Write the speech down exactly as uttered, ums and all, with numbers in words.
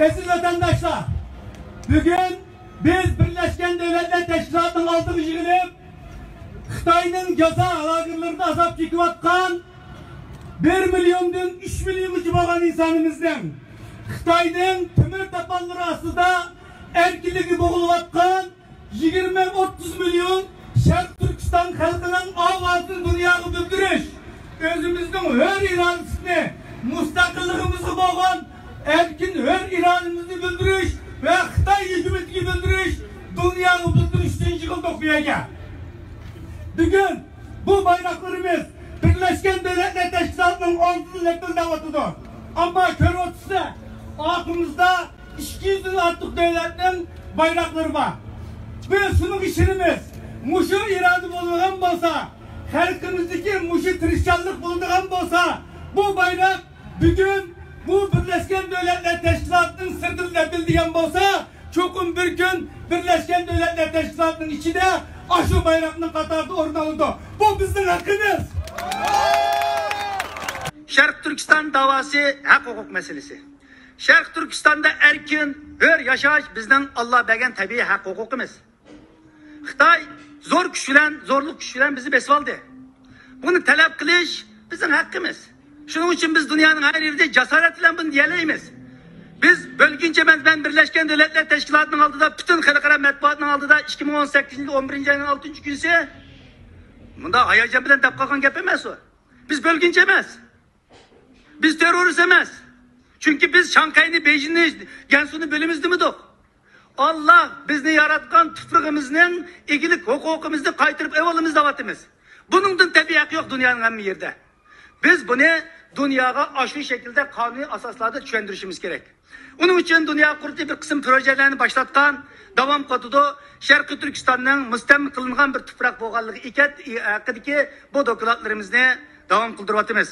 ئەزىز ۋەتەنداشلار، بۈگۈن بىز بىرلەشكەن دۆلەتلەر تەشكىلاتىنىڭ ئالدىغا يىغىلىپ، خىتاينىڭ جازا لاگېرلىرىدا ئازاب چېكىۋاتقان بىر مىليوندىن ئۈچ مىليونغىچە بولغان ئىنسانىمىزنىڭ، خىتاينىڭ تۆمۈر تاپانلىرى ئاستىدا ئەركىنلىكى بوغۇلۇۋاتقان يىگىرمە ئوتتۇز مىليون شەرقىي تۈركىستان خەلقىنىڭ ئاۋازىنى دۇنياغا بىلدۈرۈش، ئۆزىمىزنىڭ ھۆر ئىرادىسىنى، مۇستەقىللىقىمىزغا بولغان ئەركىن ھۆر ئىرادىمىزنى بىلدۈرۈش ۋە خىتاي ھۆكۈمىتىگە بىلدۈرۈش، دۇنياغا بىلدۈرۈش ئۈچۈن يىغىلدۇق بۇ يەرگە. بۈگۈن بۇ بايراقلىرىمىز بىرلەشكەن دۆلەتلەر تەشكىلاتىنىڭ ئالدىدا لەپىلدەۋاتىدۇ. ئەمما كۆرۈۋاتىسىلەر، ئارقىمىزدا ئىككى يۈزدىن ئارتۇق دۆلەتنىڭ بايراقلىرى بار. بىز شۇنىڭغا ئىشىنىمىز. مۇشۇ ئىرادە بولىدىغان بولسا، خەلقىمىزدىكى مۇشۇ تىرىشچانلىق بولىدىغان بولسا، بۇ بايراق بۈگۈن بۇ بىرلەشكەن دۆلەتلەر تەشكىلاتىنىڭ سىرتىدا لەپىلدىگەن بولسا، چوقۇم بىر كۈن بىرلەشكەن دۆلەتلەر تەشكىلاتىنىڭ ئىچىدە ئاشۇ بايراقنىڭ قاتارىدا ئورۇن ئالىدۇ. بۇ بىزنىڭ ھەققىمىز. شەرقىي تۈركىستان داۋاسى ھەق ھوقۇق مەسىلىسى. شەرقىي تۈركىستاندا ئەركىن، ھۆر ياشاش بىزنىڭ ئاللا بەرگەن تەبىئىي ھەق ھوقۇقىمىز. خىتاي زور كۈچ بىلەن، زورلۇق كۈچ بىلەن بىزنى بېسىۋالدى. بۇنى تەلەپ قىلىش بىزنىڭ ھەققىمىز. شۇنىڭ ئۈچۈن بىز دۇنيانىڭ ھەر يېرىدە جاسارەت بىلەن بۇنى دېيەلەيمىز. بىز بۆلگۈنچى ئەمەس، مەن بىرلەشكەن دۆلەتلەر تەشكىلاتىنىڭ ئالدىدا، پۈتۈن خەلقئارا مەتبۇئاتنىڭ ئالدىدا ئىككى مىڭ ئون سەككىزىنچى يىل ئون بىرىنچى ئاينىڭ ئالتىنچى كۈنىسى مۇنداق ھاياجان بىلەن دەپ قالغان گەپ ئەمەس ئۇ. بىز بۆلگۈنچى ئەمەس. بىز تېررورىست ئەمەس. چۈنكى بىز شاڭخەينى، بېيجىڭنى، گەنسۇنى بۆلىمىز دېمىدۇق. ئاللا بىزنى ياراتقان تۇپرىقىمىزنىڭ ئىگىلىك ھوقۇقىمىزنى قايتۇرۇپ ئېلىۋالىمىز دەۋاتىمىز. بۇنىڭدىن تەبىئىي ھەق يوق دۇنيانىڭ ھەممە يېرىدە. بىز بۇنى دۇنياغا ئاشۇ شەكىلدە قانۇنىي ئاساسلاردا چۈشەندۈرۈشىمىز كېرەك. ئۇنىڭ ئۈچۈن دۇنيا قۇرۇلتىيى بىر قىسىم پروژىلەرنى باشلاتقان، داۋام قىلىۋاتىدۇ. شەرقىي تۈركىستاننىڭ مۇستەملىكە قىلىنغان بىر تۇپراق بولغانلىقى ئىكەن، ھەققىدىكى بۇ دوكلاتلىرىمىزنى داۋام قىلدۇرۇۋاتىمىز.